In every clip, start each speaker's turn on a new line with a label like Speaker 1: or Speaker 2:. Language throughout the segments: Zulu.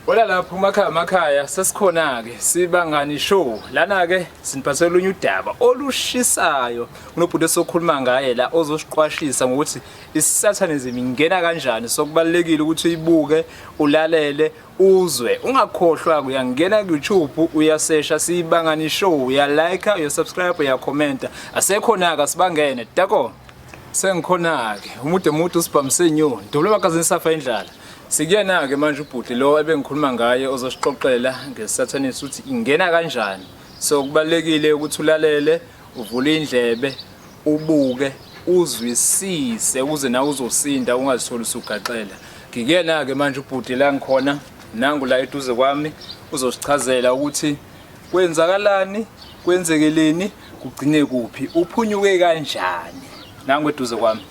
Speaker 1: Wela lapho makhaya makhaya sesikhona-ke sibangani show lana-ke siniphathele olunye udaba olushisayo kunobhuti esokhuluma ngaye la ozosiqwashisa ngokuthi isathanism ingena kanjani. So kubalulekile ukuthi uyibuke, ulalele, uzwe, ungakhohlwa uyangena ku-YouTube uyasesha sibangani show, uyalike, uyasubscribe, uyakhomenta. Asekhona-ke asibangene dako sengikhona-ke umude mude usibhamu senyoni dubula magazini safa indlala. Sikuyena-ke manje ubhuti lo ebengikhuluma ngaye ozosixoxela ngesathanisi ukuthi ingena kanjani. So kubalulekile ukuthi ulalele, uvule indlebe, ubuke, uzwisise ukuze nawe uzosinda ungazitholi usugaxela. Ngikuyena-ke manje ubhuti la ngikhona, nangu la eduze kwami uzosichazela ukuthi kwenzakalani, kwenzekeleni, kugcine kuphi, uphunyuke kanjani. Nangu eduze kwami.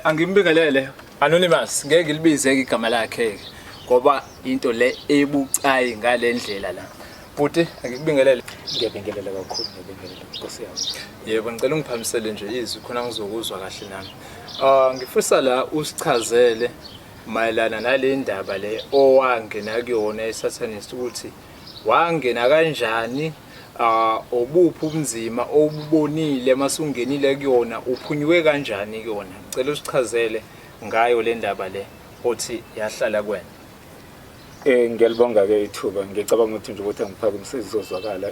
Speaker 1: Angimbingelele Anonymous, ngeke ngilibize igama lakhe ngoba into le ebucayi ngalendlela la. Bhuti, angikubingelele.
Speaker 2: Ngiyabingelela kakhulu, ngiyabingelela Nkosi yami.
Speaker 1: Yebo, ngicela ungiphamisele nje izwi khona ngizokuzwa kahle nami. Ngifisa la usichazele mayelana nale ndaba le owangena kuyona eSatanist ukuthi wangena kanjani, obuphi ubunzima obubonile masungenile kuyona, uphunyuke kanjani kuyona. Ngicela usichazele ngayo le ndaba le othi yahlala kuwena.
Speaker 2: Ngiyalibonga ke ithuba. Ngicabanga ukuthi nje ukuthi angiphake umsebenzi ozwakala.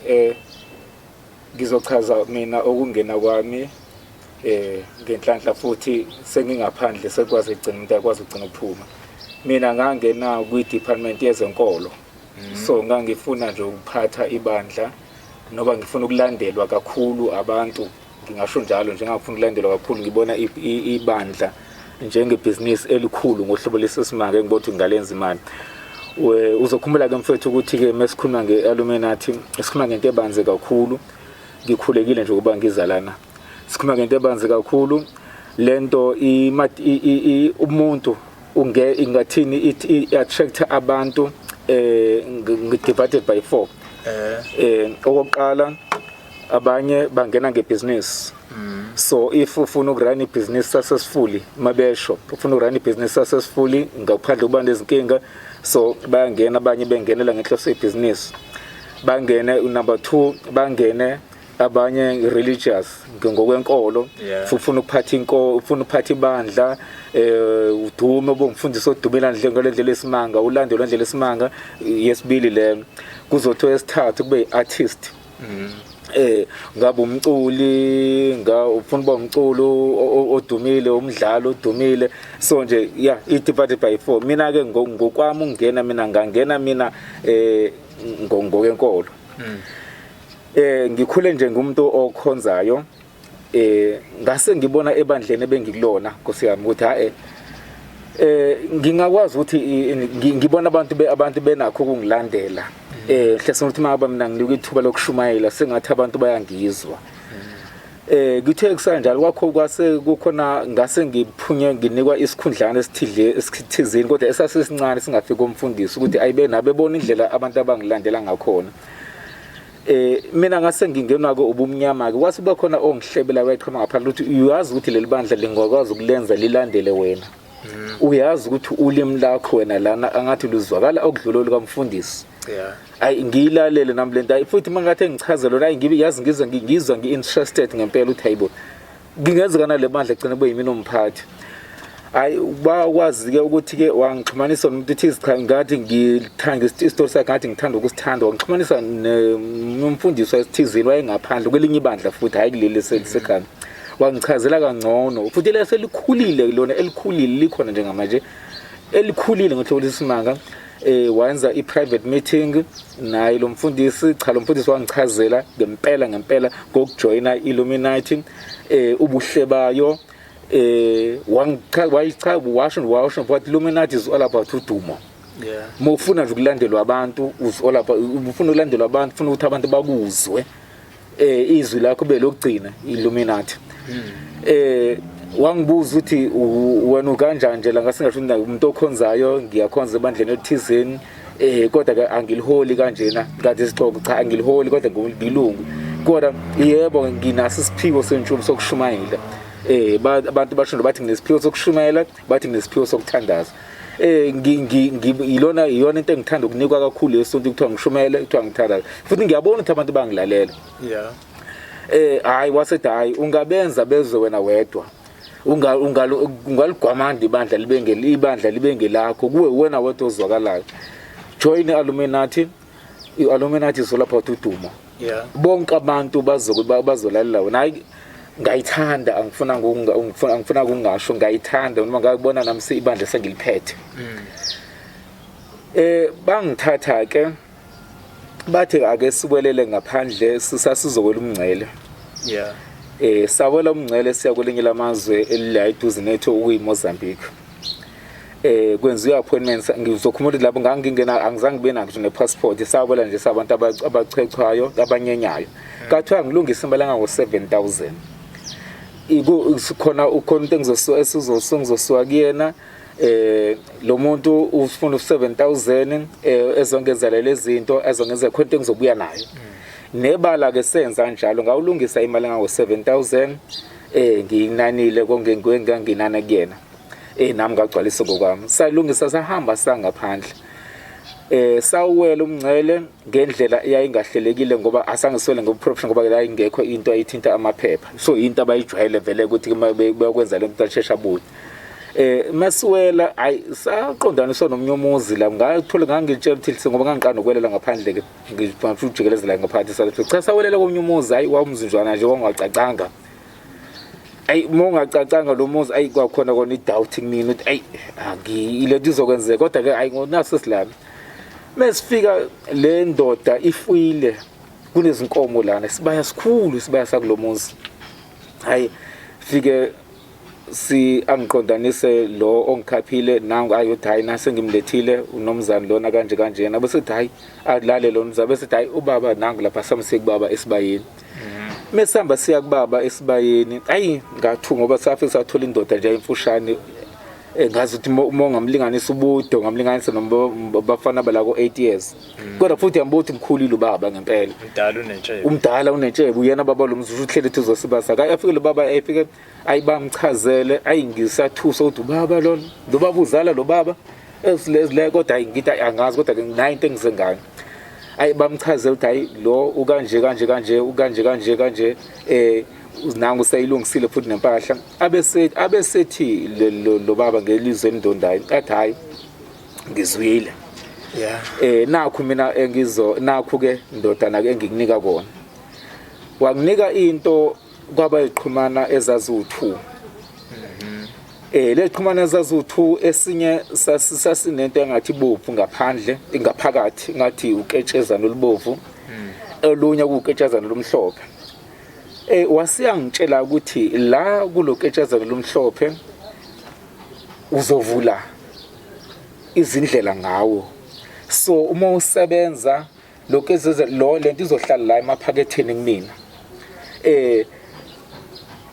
Speaker 2: Ngizochaza mina okungena kwami ngenhlanhla futhi sengingaphandle sekwazi ukugcina umuntu akwazi ukugcina ukuphuma. Mina ngangena kwi-department yezenkolo. So ngangifuna nje ukuphatha ibandla noba ngifuna ukulandelwa kakhulu abantu, ngingasho njalo nje, ngangifuna ukulandelwa kakhulu, ngibona ibandla njengebhizinisi elikhulu ngohlobo lesesimanga engibona ukuthi ngingalenza imali. Uzokhumbula ke mfethu ukuthi ke mesikhuluma nge-Illuminati sikhuluma ngento ebanzi kakhulu. Ngikhulekile nje ukuba ngizalana, sikhuluma ngento ebanzi kakhulu. Lento umuntu unge ingathini i-attract abantu divided by 4. Okokuqala abanye bangena ngebusiness. So if ufuna ukurun ibhizinisi successfully, mabesho ufuna ukurun ibhizinisi successfully ngaphandle kuba nezinkinga, so bayangena abanye bengenela ngenhloso yebhizinisi. Bangene number 2, bangene abanye religious ngokwenkolo, ufuna ukuphatha inkolo, ufuna ukuphatha ibandla, udume ube umfundisi odumela nje ngalendlela esimanga, ulandelwe ngendlela esimanga. Yesibili le kuzothiwa esithathu kube i-artist. Ngabe umculi, nga ufuna ukuba umculo odumile, umdlalo odumile. So nje yeah, i divided by 4. Mina ke ngokwami ungena mina ngangena mina ngokwenkolo. Ngikhule nje ngumuntu okhonzayo. Ngase ngibona ebandleni ebengikulona Nkosi yami ukuthi ha ngingakwazi ukuthi ngibona abantu benakho ukungilandela. Hlese ukuthi mangaba mina nginika ithuba lokushumayela sengathi abantu bayangizwa. Ngithe kusanjalo kwakho kwase kukhona ngase ngiphunye nginikwa isikhundlana esithile esithizeni kodwa esasisincane singafiki komfundisi ukuthi ayibe nabe bona indlela abantu abangilandela ngakhona. Mina ngase ngingenwa ke ubumnyama ke, kwase kuba khona ongihlebela wayechama ngaphandle ukuthi uyazi ukuthi leli bandla lingakwazi ukulenza lilandele wena. Uyazi ukuthi ulimi lakho wena lana angathi luzwakala okudlula olukamfundisi. Ayi ngiyilalele nami lento, ayi futhi mangathi engichazela lona, ayi ngibe yazi ngizwa ngizwa ngi-interested ngempela ukuthi hayibo ngingenza kana le bandla gcina kube yimi nomphathi. Hayi bakwazi ke ukuthi ke wangixhumanisa nomuntu uthi cha ngathi ngithanda isitori sakhe, ngathi ngithanda ukusithanda, wangixhumanisa nomfundisi wesithizini wayengaphandle kwelinye ibandla futhi hayi kuleli sekhaya. Wangichazela kangcono futhi leselikhulile lona elikhulile likhona njengamanje elikhulile ngohlobo lesimanga. Wenza i-private meeting naye lo mfundisi. Cha lo mfundisi wangichazela ngempela ngempela ngokujoyina i-Illuminati, ubuhle bayo. Wayicha washo washo what Illuminati is all about, udumo. Mawufuna nje ukulandelwa abantu is all about, ufuna ukulandelwa abantu, ufuna ukuthi abantu bakuzwe, izwi lakho belokugcina Illuminati. Wangibuza ukuthi wena ukanjani nje la, ngase ngasho ukuthi umuntu okhonzayo, ngiyakhonza ebandleni elithizeni, kodwa ke angiliholi kanjena ngathi isixoko, cha angiliholi kodwa ngilungu, kodwa yebo nginaso isiphiwo sentshumo sokushumayela. Abantu basho bathi nginesiphiwo sokushumayela, bathi nginesiphiwo sokuthandaza. Ilona iyona into engithanda ukunikwa kakhulu yesonto, kuthiwa ngishumayele, kuthiwa ngithanda, futhi ngiyabona ukuthi abantu bangilalela. Hayi, wasethi hayi, ungabenza bezwe wena wedwa, ungaligwamanda ibandla libe ibandla libe ngelakho, kuwe wena wedwa ozwakalayo. Join i-Illuminati, i-Illuminati is all about udumo. Bonke abantu bazolalela wena. Hayi, ngayithanda, angifuna ukungasho, ngayithanda noma ngakubona nami ibandla sengiliphethe. Bangithatha ke, bathi ake siwelele ngaphandle, sisasizowela umngcele. Sawela umngcele, siya kwelinye lamazwe elila eduze nethu, okuyiMozambique. Kwenziwa appointments. Ngizokhuluma ukuthi lapho ngangingena, angizange ngibe nakho nepassport, sawela nje sabantu abachwechwayo, abanyenyayo. Kathiwa ngilungisa imali engango 7000. Iku khona ukhona into engizosuka esizosuka kuyena. Lo muntu ufuna u7000 ezongenzela lezi zinto, ezongenza khona into engizobuya nayo. Nebala ke senza njalo, ngawulungisa imali engango 7000, ngiyinanile konke nginana kuyena. Nami ngagcwalisa ngokwami, salungisa, sahamba sangaphandle. Sawela umngcele ngendlela eyayingahlelekile, ngoba asangiswele ngobuprofessional, ngoba la ingekho into ayithinta amaphepha, so into abayijwayele vele ukuthi uma beyokwenza lento bashesha buye. Masiwela, ayi, saqondaniswa nomnye umuzi la, ngathola ngangitshela ukuthi ngoba ngangiqala nokwelela ngaphandle ke, ngifuna ukujikeleza la ngaphandle, sathi cha, sawelela komunye umuzi. Hayi, wawumzinjwana nje, wangacacanga. Ayi, uma ungacacanga lo muzi, ayi, kwakhona kona i-doubt kumina ukuthi ayi, ile nto izokwenzeka, kodwa ke ayi, ngonaso silami. Mesifika, le ndoda ifuyile, kunezinkomo lana, isibaya sikhulu, isibaya sakulo muzi. Hayi, fike si angiqondanise lo ongikhaphile nangu, ayothi hayi, nase ngimlethile unomzane lona kanje kanjena, bese ethi hayi, alale lo mzane, bese ethi hayi, ubaba nangu lapha, samsiye kubaba esibayeni. Mesihamba siya kubaba esibayeni, ayi, ngathuka ngoba safike sathola indoda nje imfushane, ngazi ukuthi uma ungamlinganisa ubude, ungamlinganisa nobafana balako 8 years, kodwa futhi yambuka ukuthi mkhulile ubaba ngempela.
Speaker 1: Umdala, unentshebe.
Speaker 2: Umdala, unentshebe, uyena baba lo mzuzu uhleli ethi uzosibasa. Kayi, afike lo baba, efike, ayi, bamchazele. Ayi, ngisathusa ukuthi ubaba lona, lo baba uzala lo baba ezilezile, kodwa ayi, ngithi ayi, angazi, kodwa ke nayi into engize ngayo. Ayi, bamchazele ukuthi hayi, lo ukanje kanje kanje, ukanje kanje kanje, nangu useyilungisile futhi nempahla. Abesethi lo baba ngelizwe elindondayo, athi hayi, ngizwile. Nakhu mina engizo nakhu ke ndodana ke engikunika kona. Wanginika into kwaba iqhumana ezaziwu2. Le qhumana ezaziwu2, esinye sasinento engathi bovu ngaphandle, ngaphakathi ngathi uketshezana olubovu, olunye kuuketshezana olumhlophe. Wasiyangitshela ukuthi la kuloketshezana olumhlophe uzovula izindlela ngawo, so uma usebenza lokho ezeze lo lento izohlala la emaphaketheni kumina,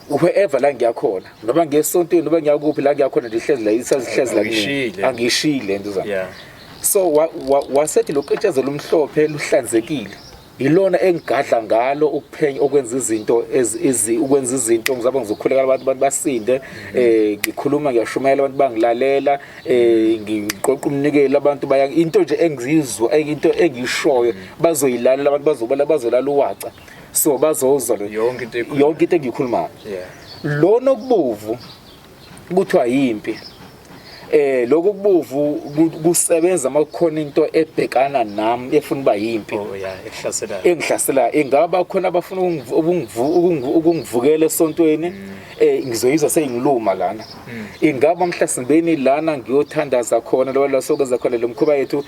Speaker 2: wherever la ngiyakhona, noma ngiyesontweni, noma ngiyakuphi la ngiyakhona nje, ihlezi la, isazihlezi la kumina.
Speaker 1: Angishiyile.
Speaker 2: Angishiyile lento zami. So wasethi lo ketshezi lumhlophe luhlanzekile, ilona engigadla ngalo ukuphenya, okwenza izinto ukwenza izinto ngizabe ngizokhulekela abantu, abantu basinde. Ngikhuluma, ngiyashumayela, abantu bangilalela, ngiqoqa umnikelo, abantu baya, into nje engizizwa, into engishoyo bazoyilalela abantu, bazobala, bazolala uwaca, so bazozwa
Speaker 1: Yonke into ekhulumayo.
Speaker 2: Yonke into engiyikhulumayo. Lona okubovu kuthiwa yimpi. Lokhu kubovu kusebenza makukhona into ebhekana nami efuna uba yimpi.
Speaker 1: Oh yeah, ekuhlaselayo.
Speaker 2: Engihlaselayo, ingaba khona abafuna ukungivukela esontweni, ngizoyizwa seyingiluma lana. Ingaba mhlasimbeni lana ngiyothandaza khona, lo la sokwenza khona lo mkhuba yethu,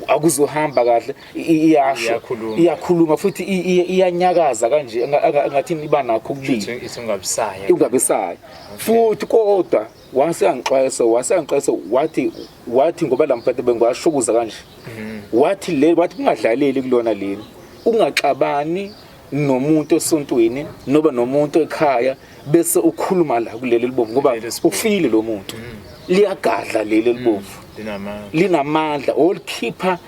Speaker 2: akuzohamba kahle, iyasho.
Speaker 1: Iyakhuluma.
Speaker 2: Iyakhuluma futhi iyanyakaza kanje, engathi iba nakho ukubili.
Speaker 1: Ithi ungabisaya.
Speaker 2: Ungabisayo futhi, kodwa waseyangixwayisa, wathi ngoba la mphethe bengiwashukuza kanje, wathi le, wathi kungadlaleli kulona leli, ungaxabani nomuntu esontweni noba nomuntu ekhaya bese ukhuluma la kuleli libomvu, ngoba
Speaker 1: Leli esibovu.
Speaker 2: ufile lo muntu, liyagadla leli elibovu.
Speaker 1: Linamandla.
Speaker 2: Linamandla, olikhipha.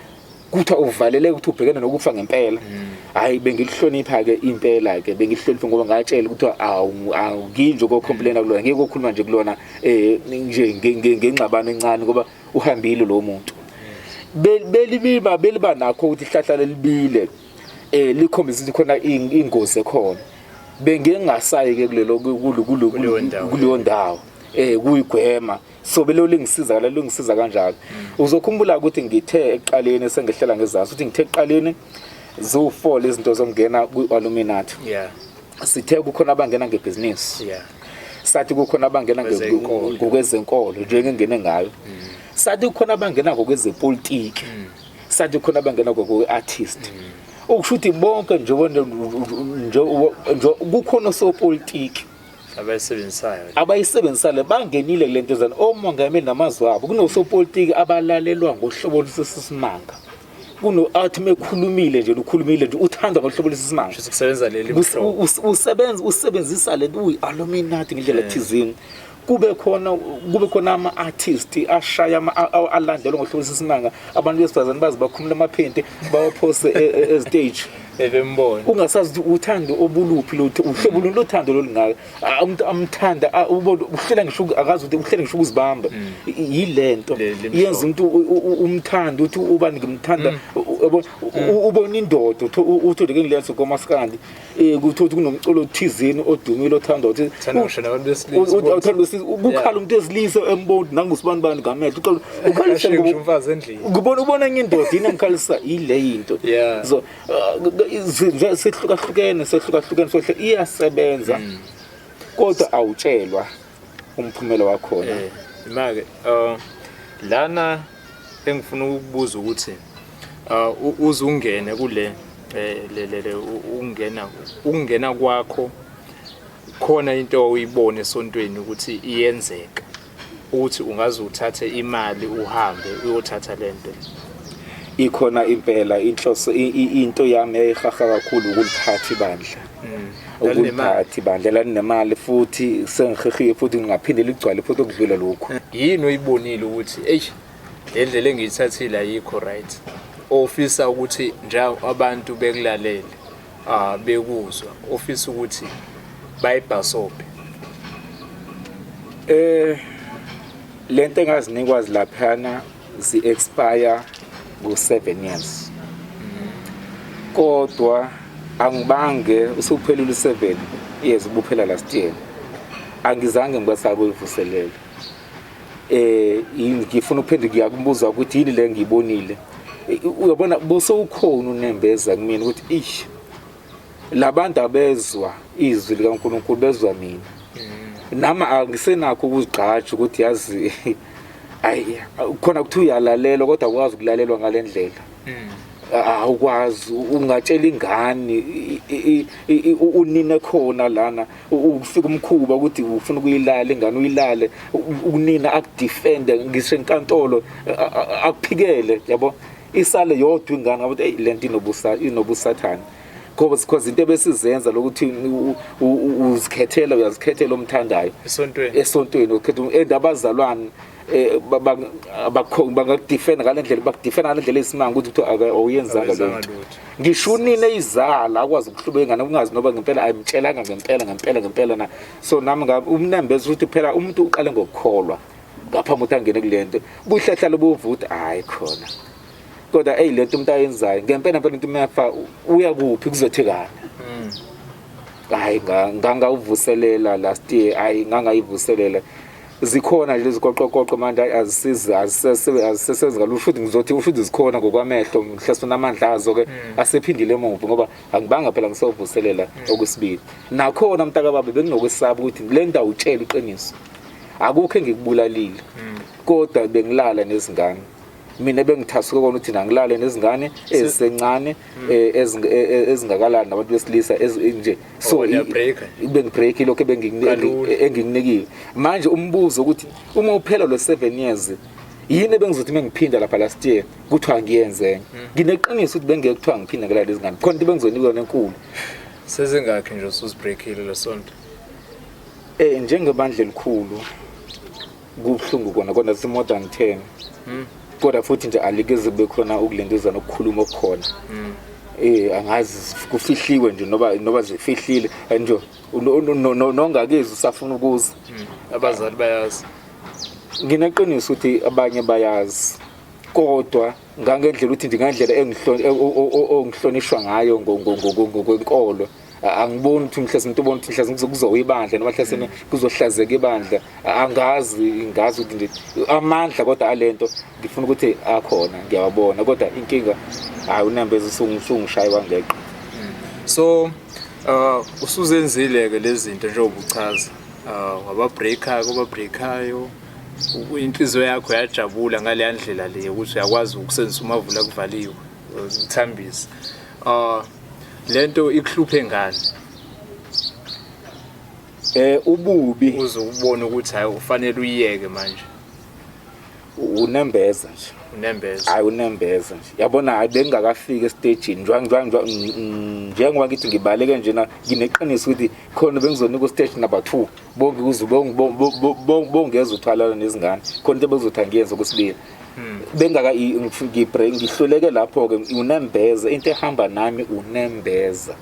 Speaker 2: Kuthiwa uvaleleke ukuthi ubhekene nokufa ngempela. Hayi, bengilihlonipha ke impela ke, bengihlonipha ngoba ngatshela ukuthi awu awukinje ukocomplaina kulona, ngeke ukhuluma nje kulona nje ngengxabano encane ngoba uhambile lo muntu. Belibiba beliba nakho ukuthi ihlahla lelibile likhombisa ukuthi khona ingozi ekhona. Bengingasayi ke kulelo kuleyo ndawo kuyigwema. So belo lingisiza la, lingisiza kanjalo. Uzokhumbula ukuthi ngithe ekuqaleni sengihlela ngezansi ukuthi ngithe ekuqaleni ziwu4 izinto zokungena kwi-Illuminati. Sithe kukhona abangena ngebhizinisi. Sathi kukhona abangena ngokwezenkolo njengengene ngayo. Sathi kukhona abangena ngokwezepolitiki. Sathi kukhona abangena ngokwe-artist. Okusho ukuthi bonke nje nje kukhona osopolitiki
Speaker 1: abayisebenzisayo
Speaker 2: abayisebenzisayo bangenile kule nto zana omongameli namazwi abo. Kunosopolitiki abalalelwa ngohlobo olusesimanga, kuno athi mekhulumile nje, ukhulumile nje, uthandwa ngohlobo olusesimanga.
Speaker 1: Shuthi kusebenza leli
Speaker 2: usebenza usebenzisa lento uyi-Illuminati ngendlela thizini. Kube khona ama-artist ashaya alandelwa ngohlobo olusesimanga. Abantu besifazane bazi bakhumula amaphenti bawaphose ezistage
Speaker 1: Ebembona.
Speaker 2: Ungasazi ukuthi uthando obuluphi lutho, uhlobo luni lothando lolungaka. Umuntu amthanda, ubona uhlela ngisho akazi ukuthi uhlela ngisho ukuzibamba. Yilento yenza umuntu umthanda uthi ubani ngimthanda. Ubona indoda uthi ke ngilenza komaskandi, kuthiwa ukuthi kunomculo othizeni odumile othandwa uthi
Speaker 1: Thanda ngisho nabantu besilisa.
Speaker 2: Uthanda besilisa, kukhala umuntu wesilisa embona nangusibani bani ngamehlo uqala ukhalisa.
Speaker 1: Ashiye ngisho umfazi endlini.
Speaker 2: Ubona enye indoda yini emkhalisa ile into. So sehlukahlukene sehlukahlukene, sohle iyasebenza kodwa awutshelwa umphumela wakhona.
Speaker 1: Make lana engifuna ukukubuza ukuthi uze ungene kule le ungena kwakho, khona into oyibone esontweni ukuthi iyenzeka ukuthi ungaze uthathe imali uhambe uyothatha lento?
Speaker 2: Ikhona impela inhloso. Into yami eyayihaha kakhulu ukuliphatha ibandla, ukuliphatha ibandla lalinemali futhi sengihehiwe futhi ngingaphinde ligcwale futhi okudlula lokhu.
Speaker 1: Yini oyibonile ukuthi eish, le ndlela engiyithathile ayikho right, ofisa ukuthi nje abantu bekulalele, bekuzwa, ofisa ukuthi bayibhasobhe?
Speaker 2: Lento engazinikwa laphana zi-expire ku-7 years, kodwa angibange usuphelile u-7 years ubuphela last year, angizange ngibasaba uyivuselela. Ngifuna ukuphendula ngiyakubuza ukuthi yini le ngiyibonile. Uyabona bosewukhona unembeza kumina ukuthi ish, labantu abezwa izwi likaNkulunkulu, bezwa mina. Nami angisenakho ukuzigqaja ukuthi yazi ayi khona kuthi uyalalela, kodwa akwazi ukulalelwa ngale ndlela. Awukwazi ungatshela ingane unina khona lana ufika umkhuba ukuthi ufuna ukuyilala ingane, uyilale, unina akudefende ngisho enkantolo, akuphikele, yabo, isale yodwa ingane ngabe hey, lento inobusathane ngoba because into ebesizenza lokuthi uzikhethela, uyazikhethela omthandayo.
Speaker 1: Esontweni.
Speaker 2: Esontweni ukhetha and abazalwane bangakudefenda ngale ndlela, bakudefenda ngale ndlela eyisimanga ukuthi kuthiwa awuyenzanga
Speaker 1: Awuyenzanga
Speaker 2: lento.
Speaker 1: Lutho.
Speaker 2: Ngisho unina eyizala akwazi ukuhluba ingane, ungazi noba ngempela ayimtshelanga ngempela ngempela ngempela na. So nami umnembeza ukuthi phela umuntu uqale ngokukholwa ngaphambi ukuthi angene kule nto, buhlahlala buvuthi hayi khona, kodwa eyi lento umuntu ayenzayo ngempela ngempela umuntu umefa uya kuphi kuzothekana. Hayi, ngangawuvuselela last year, hayi ngangayivuselela. Zikhona nje leziqoqoqoqo manje, hayi azisizi, azisesenzi kalula futhi. Ngizothi futhi zikhona ngokwamehlo, mhlawumbe namandla azo ke asephindile emuva ngoba angibanga phela ngisovuselela okwesibili. Nakhona mntakababa benginokwesaba ukuthi le ndawo utshela iqiniso, akukho engikubulalile, kodwa bengilala nezingane. Mina bengithasuka kona ukuthi nangilale nezingane ezisencane, ezingakalali nabantu besilisa nje. So
Speaker 1: Oh, niyabreaka.
Speaker 2: Bengibreak lokho
Speaker 1: Kalula.
Speaker 2: engikunikiwe. Manje umbuzo ukuthi uma uphela lo 7 years, yini ebengizothi mengiphinda lapha last year kuthiwa ngiyenze? Ngineqiniso ukuthi bengeke kuthiwa ngiphinda ngelala lezingane khona, into bengizonikwa yona enkulu.
Speaker 1: Sezingakhi nje usuzibreakile lesonto?
Speaker 2: Njengebandla elikhulu, kubuhlungu kona, kodwa si more than 10. Kodwa futhi nje alikeze kube khona ukulenduzana ukukhuluma okukhona. Angazi kufihliwe nje noba zifihlile nje nongakezi usafuna ukuza.
Speaker 1: Abazali bayazi.
Speaker 2: Ngineqiniso ukuthi abanye bayazi, kodwa ngangendlela ukuthi nje ngendlela engihlonishwa ngayo ngokwenkolo, angiboni ukuthi mhlawumbe umuntu ubona ukuthi mhlawumbe kuzowa ibandla noma mhlawumbe kuzohlazeka ibandla. Angazi, ngazi ukuthi nje amandla kodwa alento ngifuna ukuthi akhona, ngiyawabona, kodwa inkinga hayi unembeza usungishaya wangeqa.
Speaker 1: So usuzenzile ke lezi zinto njengoba uchaza, waba breaker kuba breakayo, inhliziyo yakho yajabula ngale ndlela le ukuthi uyakwazi ukusenzisa umavula kuvaliwe, ukuthambisa. Lento ikuhluphe ngani?
Speaker 2: Ububi
Speaker 1: uze ubone ukuthi hayi ufanele uyiyeke manje.
Speaker 2: Unembeza nje.
Speaker 1: Unembeza.
Speaker 2: Hayi unembeza nje. Yabona hayi bengingakafiki estagini njengoba ngithi ngibaleke nje na ngineqiniso ukuthi khona bengizonika ustage number 2 bonke kuze bongeza uthwalana nezingane khona into bezothi angiyenze okwesibili. Bengaka ngibreak ngihluleke lapho ke unembeza into ehamba nami unembeza.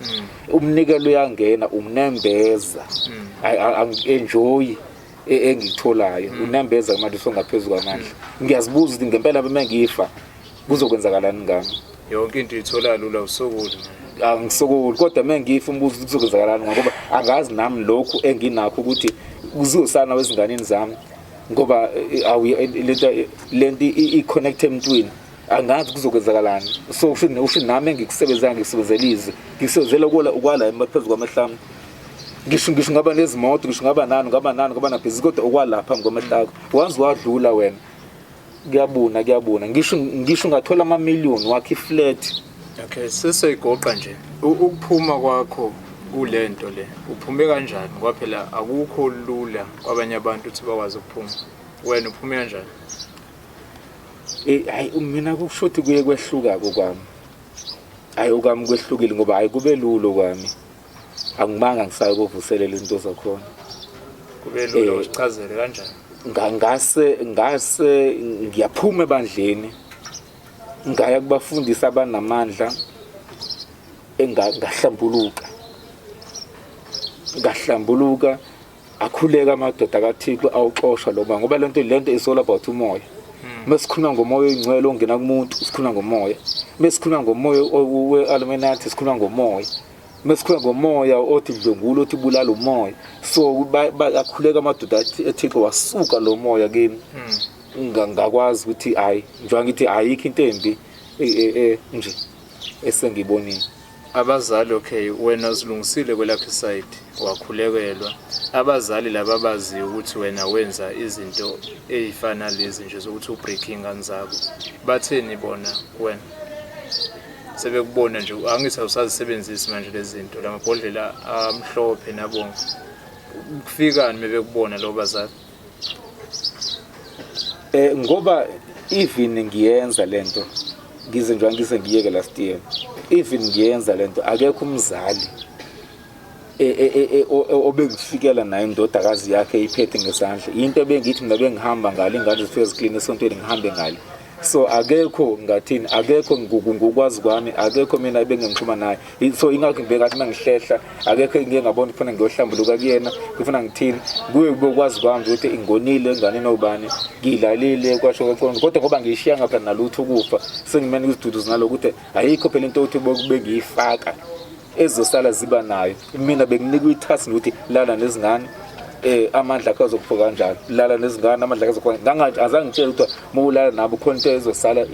Speaker 2: Umnikelo uyangena unembeza. Enjoy engikutholayo unembeza manje usongaphezulu kwamandla. Ngiyazibuza ukuthi ngempela bengifa kuzokwenzakalani ngami.
Speaker 1: Yonke into uyithola lula usokoli.
Speaker 2: Angisokoli kodwa mengifa umbuzo ukuthi kuzokwenzakalani ngoba angazi nami lokhu enginakho ukuthi kuzosana wezinganeni zami ngoba lento i-connect emntwini angazi kuzokwenzakalani. So usho nami engikusebenzayo ngikusebenzela izwi, ngikusebenzela ukwala phezulu kwamahlamu. Ngisho ngaba nezimoto, ngisho ngaba nani, ngaba nani, ngaba nabhizinisi, kodwa okwalapha ngokwamehlako once wadlula wena kuyabuna, kuyabuna. Ngisho ungathola ama-million wakhe i-flat.
Speaker 1: Okay, sesiyigoqa nje ukuphuma kwakho kulento le, uphume kanjani? Ngoba phela akukho lula kwabanye abantu ukuthi bakwazi ukuphuma, wena uphume kanjani?
Speaker 2: Hayi mina kusho ukuthi kuye kwehluka kokwami. Hayi okwami kwehlukile ngoba hayi kube lulo kwami. Angimanga ngisaye kovuselela izinto zakhona.
Speaker 1: Kube lula, usichazele kanjani?
Speaker 2: Ngase ngiyaphuma ebandleni ngaya kubafundisi abanamandla engahlambuluka. Ngahlambuluka akhuleka amadoda kaThixo awuxosha lo moya ngoba lento is all about umoya. Mesikhuluma ngomoya oyingcwele ongena kumuntu sikhuluma ngomoya. Mesikhuluma ngomoya we-Illuminati sikhuluma ngomoya. Mesikhuluma ngomoya othi dlwengula othi bulala umoya. So akhuleka amadoda eThixo wasuka lo moya kimi. Ngakwazi ukuthi hayi njengoba ngithi ayikho into embi nje esengibonile.
Speaker 1: Abazali okay wena uzilungisile kwelakho iside wakhulekelwa. Abazali laba baziyo ukuthi wena wenza izinto ezifana lezi nje zokuthi ubreak ingane zakho, batheni bona kuwena? Sebekubona nje angithi awusazisebenzisi manje lezi zinto lamabhodlela amhlophe nabomvu, kufikani mebekubona lo bazali?
Speaker 2: Ngoba even ngiyenza lento ngize nje ngize ngiyeke last year, even ngiyenza lento akekho umzali obengifikela naye indodakazi yakhe iphethe ngesandla. Into ebengithi mina bengihamba ngale ingane zifike zikline esontweni ngihambe ngale. So akekho ngathini, akekho ngokwazi kwami, akekho mina ebengingixhuma naye. So ingakho ngibheka ngathi mangihlehla akekho engike ngabona kufanele ngiyohlambuluka kuyena, ngifuna ngithini kuye kube kwami ukuthi ingonile enganeni obani ngilalile kwasho kwaqonda. Kodwa ngoba ngiyishiya ngapha nalutho ukufa sengimane ngiziduduze nalokho ukuthi ayikho phela into yokuthi bengiyifaka ezosala ziba nayo. Mina benginikwa itask ukuthi lala nezingane, amandla akho azokuphuka kanjalo, lala nezingane amandla akho azokuphuka. Ngangathi azange ngitshele ukuthi uma ulala nabo khona into ezosala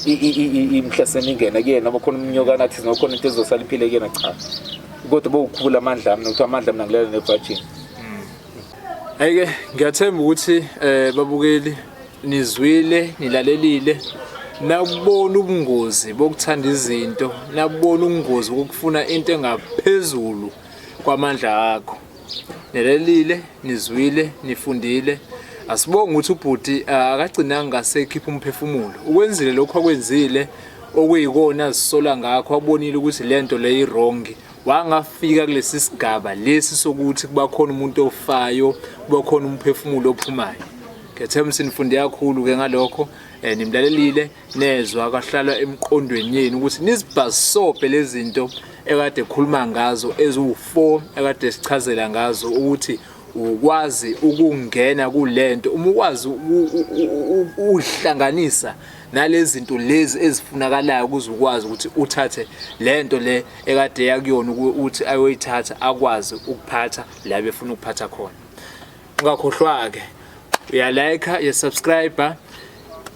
Speaker 2: imhlaseni ingene kuyena, noma khona umnyokana athi khona into ezosala iphile kuyena, cha. Kodwa bowukhula amandla ami nokuthi amandla mina ngilala nevirgin.
Speaker 1: Hayi-ke ngiyathemba ukuthi babukeli nizwile, nilalelile, nakubona ubungozi bokuthanda izinto, nakubona ubungozi bokufuna into engaphezulu kwamandla akho. Nilalelile, nizwile, nifundile. Asibonge ukuthi ubhuti akagcinanga ngasekhipha umphefumulo. Ukwenzile lokho akwenzile okuyikona azisola ngakho, wabonile ukuthi lento le i-wrong. Wangafika kulesi sigaba lesi sokuthi kuba khona umuntu ofayo, kuba khona umphefumulo ophumayo. Ngethemba sinifunde kakhulu ke ngalokho eh nimlalelile nezwa kahlala emqondweni yenu ukuthi nizibhasobhe lezinto ekade khuluma ngazo eziwu4 ekade sichazela ngazo ukuthi ukwazi ukungena kulento uma ukwazi uhlanganisa nalezinto lezi ezifunakalayo ukuze ukwazi ukuthi uthathe lento le ekade yakuyona ukuthi ayoyithatha akwazi ukuphatha la befuna ukuphatha khona. Ungakhohlwa ke uyalike, uyasubscribe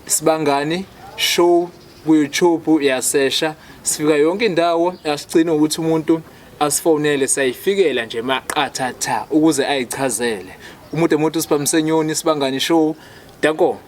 Speaker 1: Sibangani Show ku YouTube, uyasesha sifika yonke indawo, asigcine ukuthi umuntu asifonele sayifikela nje maqatha tha ukuze ayichazele. Umuntu emuntu sibamsenyoni Sibangani Show. Danko.